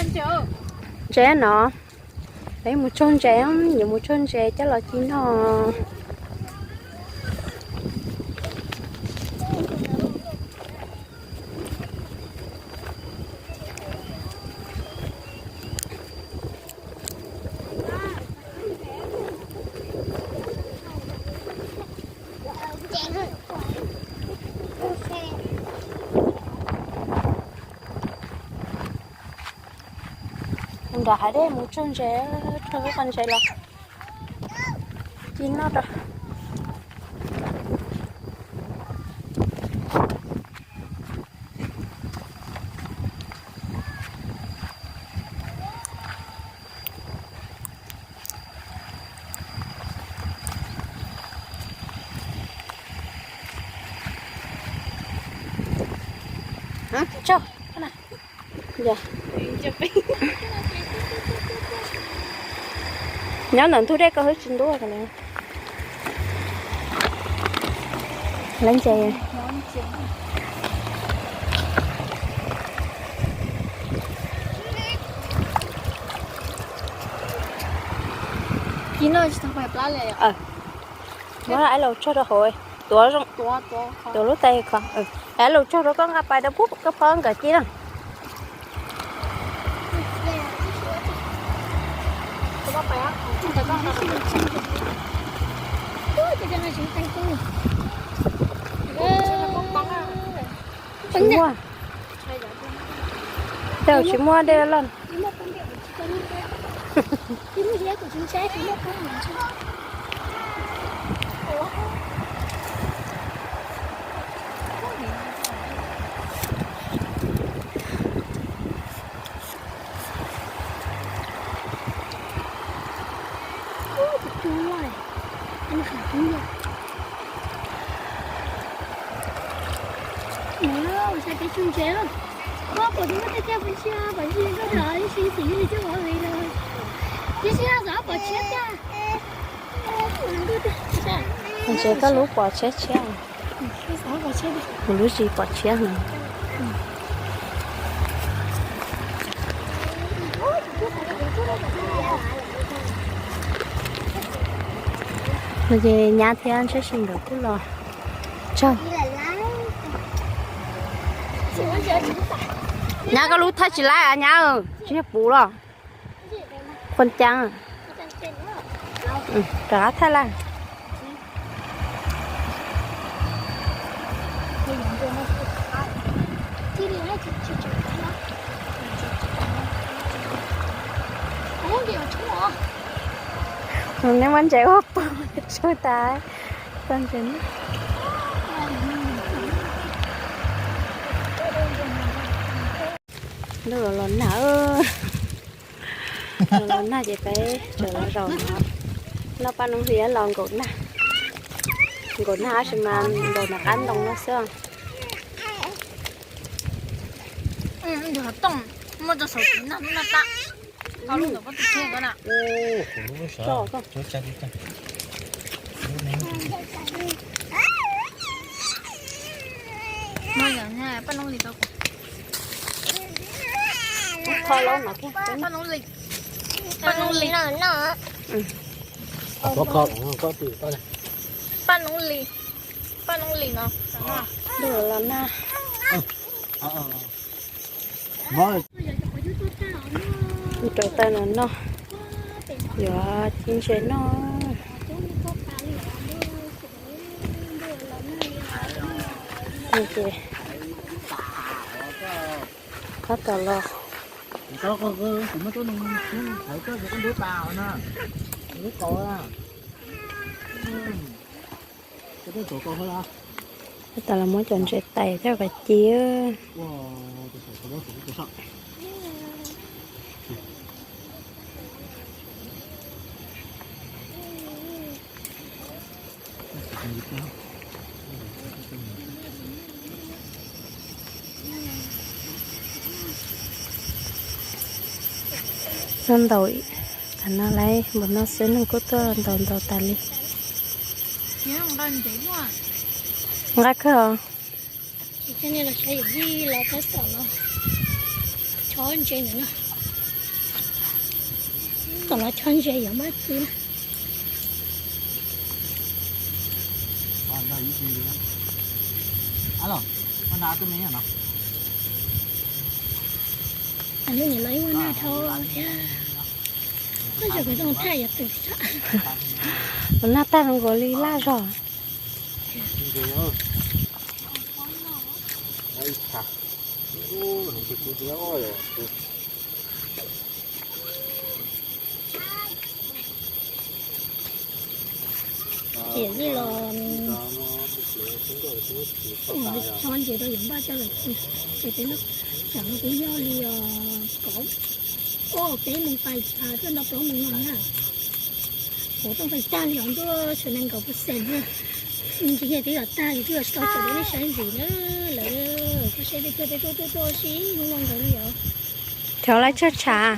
Ntses no, peb mus tsaug ntses, yuav mus tsaug ntses coj los ci noj. Nram hav dej mus tsaug ntses, tsaug ib qho ntses los ci noj rau. Tsaug. Nyob ntawm ntug dej koj hwb tsis ntuj. Lawv ntses. Muab aib laus tsaug rau hauv, tuav zoo, tuav lub tais ko. Aib laus tsaug rau koj nqa pais rau pub koj phob nkawd ci na. Tsis muaj. Tej zaum tsis muaj dej loj. Ntses koj lub pom tshiab tshiab, kuv lub tsis pom tshiab heev. Ces nyab thiab ntshab si nkawd kuj los tsaug. Nyab koj lub thaij tsis laib nyab, tsis yog puv los. Qhuav cav, rov qab thaij lawm. Neb muab ntses ua pov tsaug tas, tau ntses. Ntuj los los nag, los los nag ces peb tseem los zaum no. Noj paj noob hliab los nkaum nag, nkaum nag tab sis mas nkaum nram qab ntoo no xwb. Muaj rau saum tiv nag nag tab. Paj noob li, paj noob li. Paj noob li, paj noob li no. Ntuj los nag. Rau taws no noj, yuav ci ntses noj. Ces tab tom los. Tab tom los muab cov ntses tais coj pais ci. Tuaj ntaus, thaum no lawv npaum no xwb neeg kuj tuaj ntaus ntaus tas li. Nqa kawg os. Los tab tom los chob ntses ntawm no. Tom los chob ntses yuav maj ci. Lub niam los ib muaj nag dhau thiab. Koj tseem kuv zoo thaj yuav twm tso. Kuv nag tag zoo nkaus li laj zog. Ces li los chob ntses rau yuav npaj coj los ci, ces peb no tsam no twb yog li os kaum, peb moos pais phav tuaj nto plaub moos no na. Kuv tooj pais tag li os ntuj, tshuav nees nkaum percent na. Ntshe twb los tag li twb los tsis tau tsam rau nej saib ntxiv na. Lawv kuj saib peb tuaj peb tuaj tuaj tuaj si hnub no nkaus li os. Cov lawv tsawg tshav?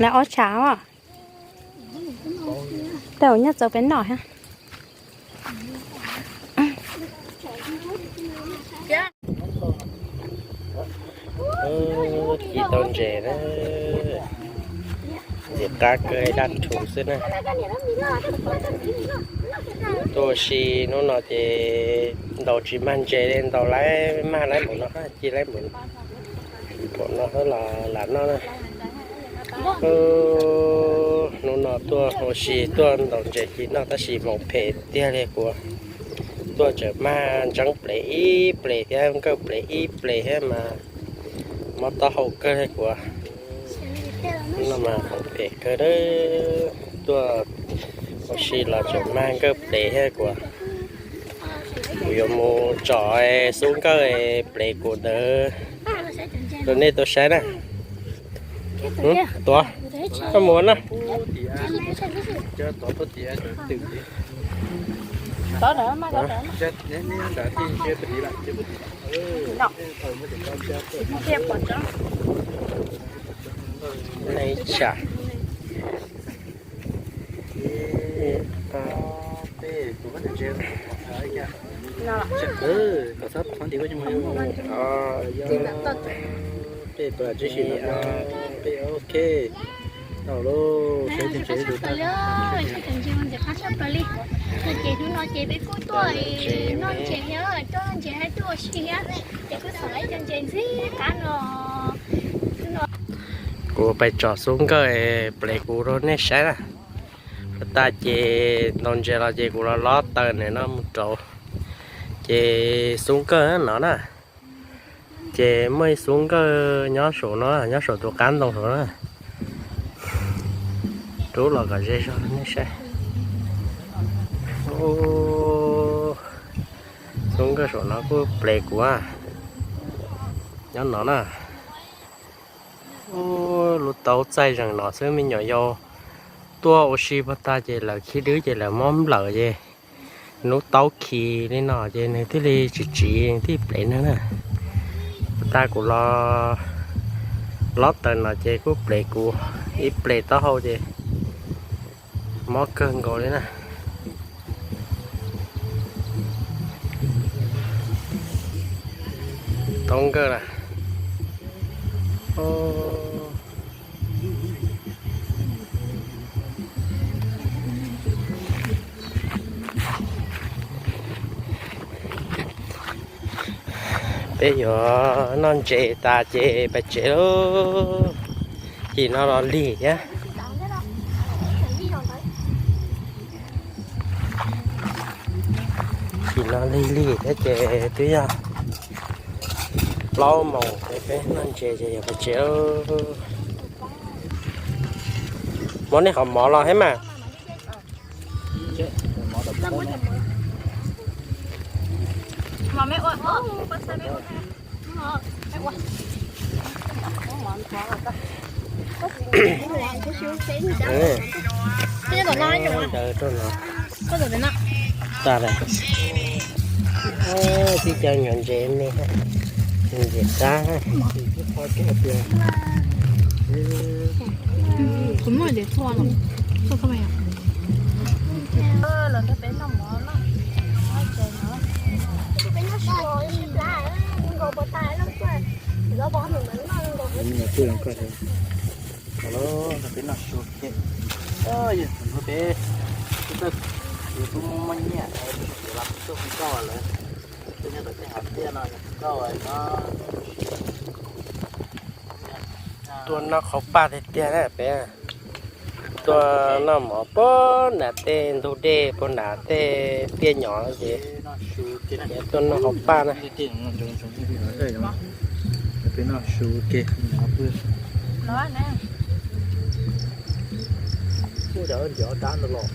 Lawv ob tshav os. Tej zaum nyob txawv peb noj thiab. Ci tau ntses na, ntxim qab kawg daj rhuv xwb na. Tuaj ua si hnub no ces ntaus tsis mag ntses li, ntaus laib mag laib npaum no, ci laib npaum no los lam noj na. Hnub no tuaj ua si tuaj ntaus ntses ci noj tab sis moos phem tiag li kuv. Tuaj tseem mag ntseeb plev ib plev thiab nkawj plev ib plev thiab mas mob taub hau kawg li kuv. No mas moos phem kawg, tuaj ua si los tseem mag nkawj plev thiab kuv. Kuv yuav mus tsom xub nkawj plev kuv ntawd rau nej tau saib na. Tuav, koj mus na. Ib tsam. Peb, ok. Tau lauj, saib cov ntses ntxim qab tshaj plaws li. Ces hnub no ces peb kuj tuaj noj ntses thiab, tuaj noj ntses thiab tuaj ua si thiab, ces kuj xav ib co ntses ntxim qab no. Kuv pais tsom xub nkawj plev kuv rau nej saib na. Tag ces ntaus ntses los ces kuv los lob taws ntawm no mus rau, ces xub nkawj no na. Ces muaj ib xub nkawj nyob saum no, nyob saum tus qab ntoo saum na. Rub los kom ze zog nej saib. Xub nkawj saum no kuj plev kuv, nyob no na. Lub taub txaij zees no xwb, me nyuam yaus tuaj ua si pag tag ces lawv khib dwb ces lawv muab nplawm ces lub taub khi li no ces nws thiaj li tsis tsiv, nws thiaj plev nws na. Tag kuv los lob taws no ces kuj plev kuv ib plev taub hau ces mob kawg nkaus li na. Taub nkawj na. Peb yuav noj ntses tas ces pais tsev lauj. Chim no los lig thiab. Chim no lig lig thiab ces twb yog plaub moos ces peb noj ntses ces yuav pais tsev lauj. Muab nej qhov mov los thiab mas. Ntawd rau no. Tas lawm. Tib co nyuam ntses me, ntses qab. Peb noj su ke. Yog tus ntxuag peb, peb txawj, yus twb muaj muaj nyiaj, yus los tuaj hu nkauj lawm. Tuaj nyob tom tej hav tiaj no yus hu nkauj no. Tuaj noj qhauv paj tiag tiag na peb. Tuaj noj mov puag nram tej ntug dej puag nram tej tiaj nyom ces tuaj noj qhauv paj na. Peb noj su ke. Ua cov ntiav dab ntawd los.